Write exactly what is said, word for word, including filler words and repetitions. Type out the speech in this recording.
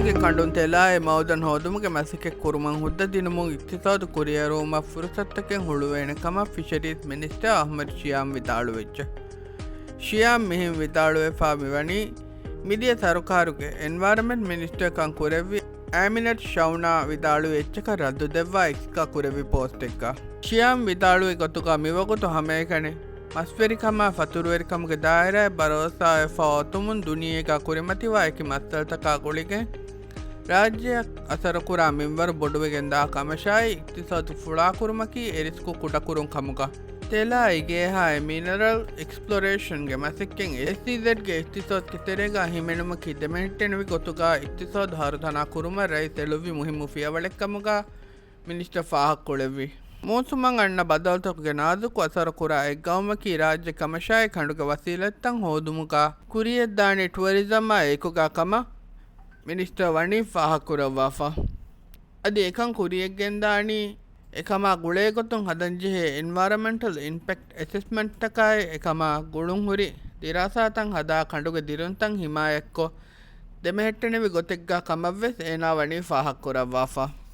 ގެ ކަނޑުން ތެލާއި މައުދަން ހޯދުމުގެ މަސައްކަތް ކުރުމަށް ހުއްދަ ދިނުމުން އިޤްތިޞާދު ކުރިއެރުވުމަށް ފުރުޞަތުތަކެއް ހުޅުވޭނެ ކަމަށް ފިޝަރީޒް މިނިސްޓަރ އަޙްމަދު ޝިޔާމް ވިދާޅުވެއްޖެ. ޝިޔާމް މިހެން ވިދާޅުވެފާ މިވަނީ، މިދިޔަ ސަރުކާރުގެ އެންވަޔަރަންމަންޓް މިނިސްޓަރ ކަން ކުރެއްވި އާމިނަތު ޝައުނާ ވިދާޅުވި އެއްޗަކަށް ރައްދު ދެއްވާ އެކިކާ ކުރެއްވި ޕޯސްޓެއްގަ. ޝިޔާމް ވިދާޅުވި ގޮތުގަ މިވަގުތު ހަމައެކަނި މަސްވެރިކަމާ ފަތުރުވެރިކަމުގެ ދާއިރާއެއް ބަރޯސާވެފަ އޮތުމުން ދުނިޔޭގަ ކުރިމަތިވާ އެކި މައްސަލަތަކާ ގުޅިގެން ރާއްޖެއަށް އަސަރުކުރާ މިންވަރު ބޮޑުވެގެންދާ ކަމަށާއި، އިޤްތިޞާދު ފުޅާކުރުމަކީ އެ ރިސްކު ކުޑަކުރުން ކަމުގަ. ތެލާއި ގޭހާއި މިނަރަލް އެކްސްޕްލޮރޭޝަންގެ މަސައްކަތް އެސްއީޒެޑްގެ އިޚްތިޞާޞްގެ ތެރޭގަ ހިމެނުމަކީ ދެމެހެއްޓެނިވި ގޮތުގަ އިޤްތިޞާދު ހަރުދަނާ ކުރުމަށް ރައީސް އެޅުއްވި މުހިއްމު ފިޔަވަޅެއްކަމުގަ މިނިސްޓަރ ފާހަގަކުޅެއްވި. މޫސުމަށް އަންނަ ބަދަލުތަކުގެ ނާޒުކު އަސަރުކުރާ އެއްގައުމަކީ ރާއްޖެ ކަމަށާއި ކަނޑުގެ ވަސީލަތްތައް ހޯދުމުގަ ކުރިޔަށްދާނީ ޓުއަރިޒަމާ އެކުގަ ކަމަށް މިނިސްޓަރ ވަނީ ފާހަގަކުރައްވާފަ. އަދި އެކަން ކުރިޔަށްގެންދާނީ އެކަމާ ގުޅޭގޮތުން ހަދަންޖެހޭ އެންވަޔަރަންމަންޓަލް އިމްޕެކްޓް އެސެސްމަންޓްތަކާއި އެކަމާ ގުޅުންހުރި ދިރާސާތައް ހަދާ ކަނޑުގެ ދިރުންތައް ހިމާޔަތްކޮށް ދެމެހެއްޓެނިވި ގޮތެއްގަ ކަމަށްވެސް އޭނާ ވަނީ ފާހަގަކުރައްވާފަ.